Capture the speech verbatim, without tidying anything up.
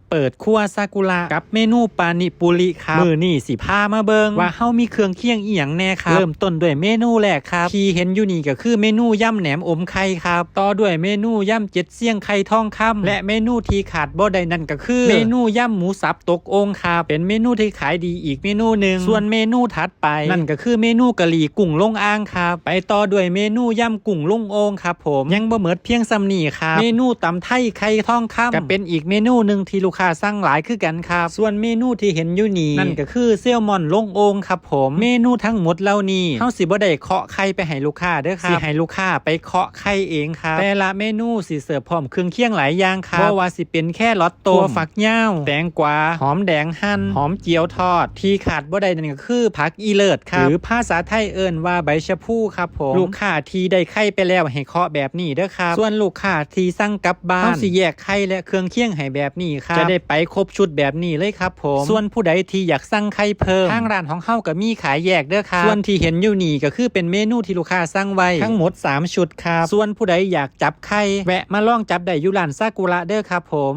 เปิดครัวซากุระกับเมนูปานิปุริครับ มื้อนี้สิพามาเบิ่งว่าเฮามีเครื่องเคียงอีหยังแหน่ครับ เริ่มต้นด้วยเมนูแรกครับ ที่เห็นอยู่นี่ก็คือเมนูยำแหนมอมไข่ครับ ต่อด้วยเมนูยำเจ็ดเซี่ยงไข่ทองคำ และเมนูที่ขาดบ่ได้นั่นก็คือ เมนูยำหมูสับตกโอ่งครับ เป็นเมนูที่ขายดีอีกเมนูหนึ่ง ส่วนเมนูถัดไปนั่นก็คือเมนูกะหรี่กุ้งลงอ่างครับ ไปต่อด้วยเมนูยำกุ้งลงโอ่งครับผม ยังบ่หมดเพียงส่ำนี้ครับ เมนูตำไทยไข่ทองคำก็เป็นอีกเมนูหนึ่งที่ลูกค้าสั่งหลายคือกันครับ ส่วนเมนูที่เห็นอยู่นี่นั่นก็คือแซลมอนลงโอ่งครับผม เมนูทั้งหมดเหล่านี้เฮาสิบ่ได้เคาะไข่ไปให้ลูกค้าเด้อครับ สิให้ลูกค้าไปเคาะไข่เองครับ แต่ละเมนูสิเสิร์ฟพร้อมเครื่องเคียงหลายอย่างครับ บ่ว่าสิเป็นแครอทต้ม ถั่วฝักยาว แตงกวา หอมแดงหั่น หอมเจียวทอด ที่ขาดบ่ได้นั่นก็คือผักอีเลิศครับ หรือภาษาไทยเอิ้นว่าใบชะพูครับผม ลูกค้าที่ได้ไข่ไปแล้วให้เคาะแบบนี้เด้อครับ ส่วนลูกค้าที่สั่งกลับบ้าน เฮาสิแยกไข่และเครื่องเคียงให้แบบนี้ครับ จะได้ไปครบชุดแบบนี้เลยครับผม ส่วนผู้ใดที่อยากสั่งไข่เพิ่ม ทางร้านของเฮาก็มีขายแยกเด้อครับ ส่วนที่เห็นอยู่นี่ก็คือเป็นเมนูที่ลูกค้าสั่งไว้ทั้งหมดสามชุดครับ ส่วนผู้ใดอยากจับไข่ แวะมาลองจับได้อยู่ร้านซากุระเด้อครับผม